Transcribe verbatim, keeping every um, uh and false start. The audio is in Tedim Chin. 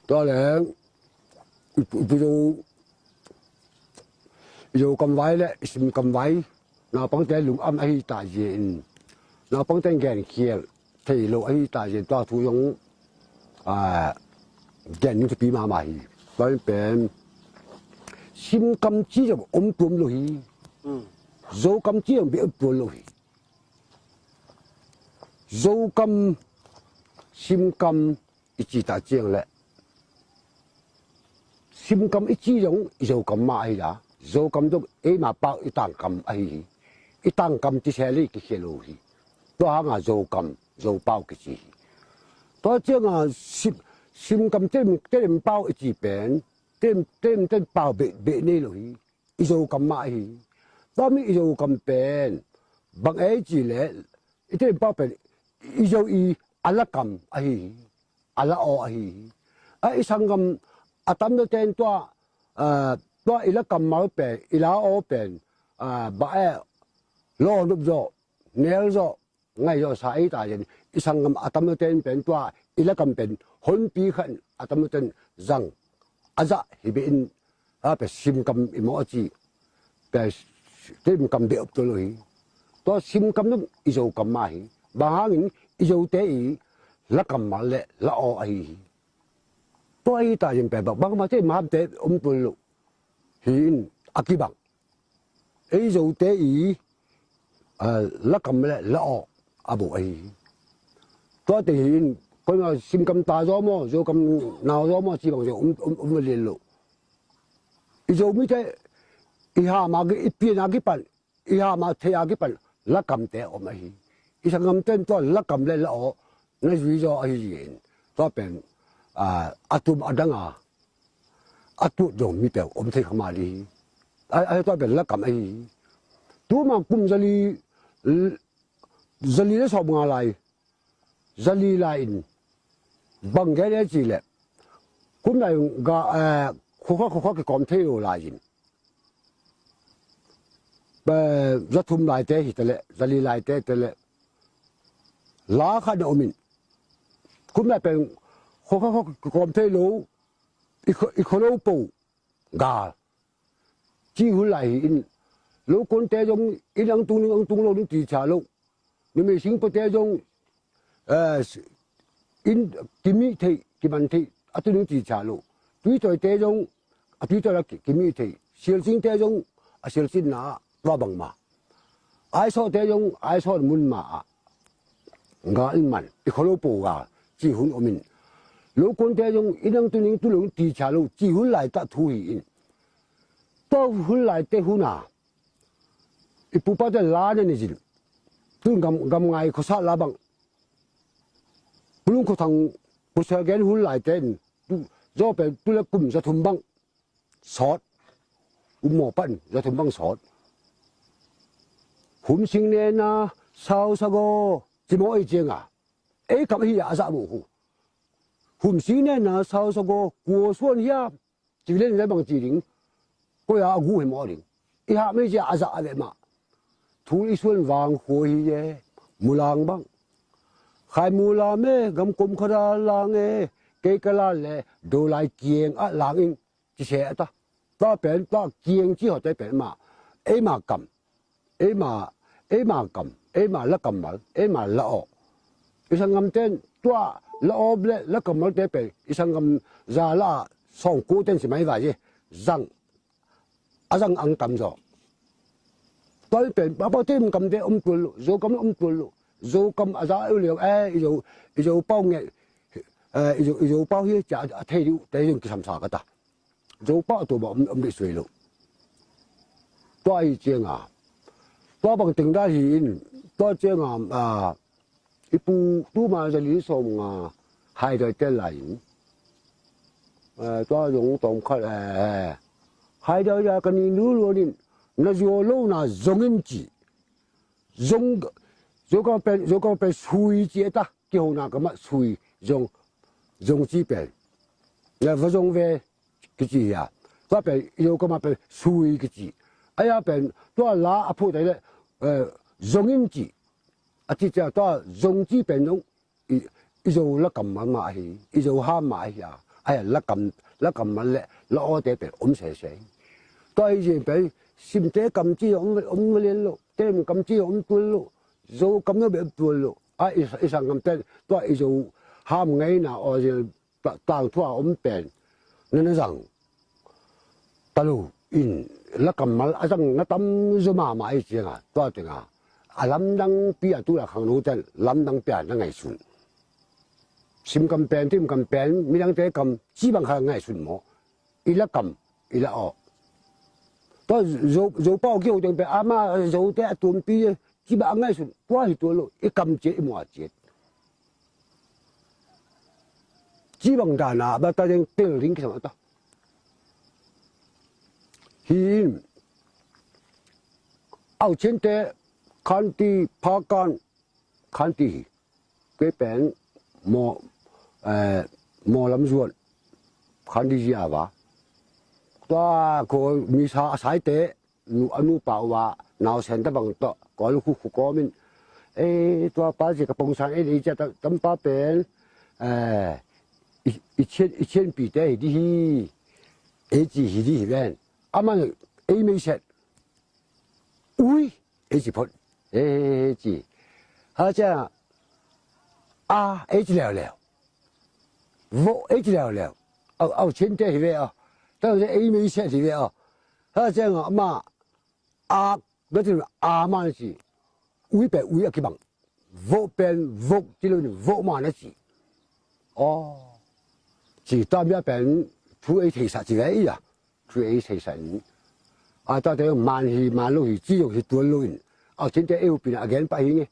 Tua leng i, i, i Zo, i Zo kamvai le i Sim kamvai naupangte lungam ahi ta zia in, naupangte in genkhial thei lo ahi ta zia in tua thu zong, a, gen ding thupi mahmah hi. Tua in pen Sim kam ci zong om tuam lo hi. Zo kam ci zong bia om tuam lo hi. Zo kam, Sim kam i ci ta ciang le Sim kam i ci zong i Zo kam mah ahi a, Zo kam zong eima pau i tang kam ahi hi. I tang kam ci se le kikhia lo hi. Tua hanga Zo kam, Zo pau kici hi. Tua cianga Sim, Sim kam tem, tem pau i ci pen tem, tem, tem pau beh, beh nei lo hi. I Zo kam mah ahi hi. Tua mi i Zo kam pen bang ei ci le i tem pau pen i Zo i a la kam ahi hi. A la aw ahi hi. A i sanggam a tamzaw ten tua, a, tua i la kammal pen, i la aw pen, a, ba e, law nop zawh, nel zawh, ngaih zawh sa ei ta zia in, i sanggam a tamzaw ten pen tua i la kam pen honpi khat a tamzaw ten zang a zah hi beh in, a pe Sim kam i mawh a ci pe Sim kam beh op tuan lo hi. Tua Sim kam zong i Zo kam mah hi. Bang hangin i Zote i la kammal le la aw ahi hi. Tua ahi ta zia in pe bang, bangmah te mahamte om tuan lo hi in a kibang. Ei Zote i, a, la kam le la aw a bo ahi hi. Tua te hi in koima Sim kam ta zaw maw, Zo kam nau zaw maw ci bang zong om, om, om lian lo. I Zomite i ham a ki, i pian a kipan, i ham a thei a kipan la kamte om ahi. I sanggam ten tua la kam le la aw na zui zaw ahi zia in tua pen, a, a tum a dang a a tuat zong mi peuh om thei kha mah li hi. A, a, tua pen la kam ahi hi. Tuma kum zali, zali le sawmnga lai, zali lai in bang gen e ci le kum lai ga, eh, khokha, khokha kikawm thei lo lai in, eh, zathum laite hi ta le, zali laite hi ta le, la khat na om in, kum lai pen khokha, khokha kikawm thei lo, i kho, i kho lo po gal ci hun lai hi in, lo kuante zong inn ang tung ding ang tung lo ding ti cha lo, numei singpate zong, eh, inn kimih thei, kiman thei a tu ding ti cha lo, tuitawite zong a tuitawi la ki, kimih thei, sialsingte zong a sialsinna ah tua bangma, aisawhte zong aisawh mun ma ah gal in man, i kho lo po gal ci hun om in, lo kuante zong inn ang tu ding tu lo ding ti cha lo ci hun lai ta thu hi in, tua hun laite hun a i pupate la na ne zin, tun gam, gam ngai khosah la bang, Pu Lung Khua Thang, Pu Sel gen hun laite in, tu, zaw pen tu le kum zathum bang sawt, um maw pan zathum bang sawt. Hum sing nena sau sa gaw ci maw ei cianga, ei kam hi a zah maw hu. Hum sing nena sau sa gaw kua suan hiam ci len le bang ci ding, koi a a gu hi maw ding. I hah mei cia a zah a veh mah. Thul i suan vang khua hi e, mulang bang. Khai mulam e, gam kum khara lang e, kei ka la le, do lai kiang a lang in, ci se a ta. Tua pen, tua kiang ci hawte pen mah, eima kam, eima, eima kam, eima la kammal, eima la aw. I sanggam ten, tua la aw le la kammalte pen, i sanggam za la a, sawngku ten si mai vai e, zang, a zang ang tam zaw. Tua pen, papa tem kamte om tual lo, Zo kam om tual lo, Zo kam a za u lio, eh, i Zo, i Zo pau nge, eh, i Zo, i Zo pau hi, cia a thei diu, te zong kisam sa ka ta. Zo pau a tua ba om, om dei suai lo. Tua i cianga, tua bang ting da hi in, tua cianga, ah, i pu tuma zali sawm nga hai doi tel lai in, eh, tua zong tawm khat, eh, hai doi da ka ni nu luan in, na zuaw lo na zong in ci. Zong, Zo kam pen, Zo kam pen sui ci a ta, kihona ka mah sui, zong, zong ci pen. Ya, va zong ve, kici hi a. Tua pen, Zo kam a pen sui kici. A ya pen, tua la a phuh ta le, eh, zong in ci. A ci cia, tua zong ci pen zong, i, i Zo la kammal mah ahi, i Zo ham mah ahi a. Ai, lakam, lakammal le la awte pen om sese. Tua hi zin pen simte kam ci om, om lian lo, tem kam ci om tual lo, zo kam no be om tual lo. A, i, i sang kam ten tua i zo ham ngaina aw zil ta-, tangthua om pen na na zang ta lo in lakammal a zang na tam zo mahmah i cianga tua tenga a lamdang pi a tula khangno ten lamdang pia na ngaihsun. Sim kam pen, tim kam pen, midangte kam ci bang kha ngaihsun maw? I lakam, i la aw. Tua zo, zo pau kiho teng pen ama zote a tuampi ci bang a ngaihsun tua hi tua lo, i kam ciat, i mua ciat. Ci bang dana ba ta deng tel ding kisam a ta. Hi in au cente khanti phakan khanti hi. Kei pen maw, eh, maw lam zuan khanti zi a va. Tua ko misa a saite nu, a nupa uwa nausen ta bang tawh kawl khu khu kawmin, e, tua pa ci ka pongsan e dei cia tampa pen, e, i, i cian, i cianpite hi di hi, e ci hi di hi ven. Aman ei meiset ui, e ci phot, e ci ha cia a, e ci leuleu. Voh e ci leuleu. Au, au cinte hi ve a. Tau ei meiset hi ve a. Ha cianga ama ak na ci a man ci. Ui pe ui a kibang. Voh pen voh ci lo ni voh man a ci. Aw. Ci ta bia pen thu ei theisa ci ve i a. Thu ei theisa ni. A ta te man hi man lo hi ci lo hi tuan lo in. Au cinte ei upina a gen pa hi nge.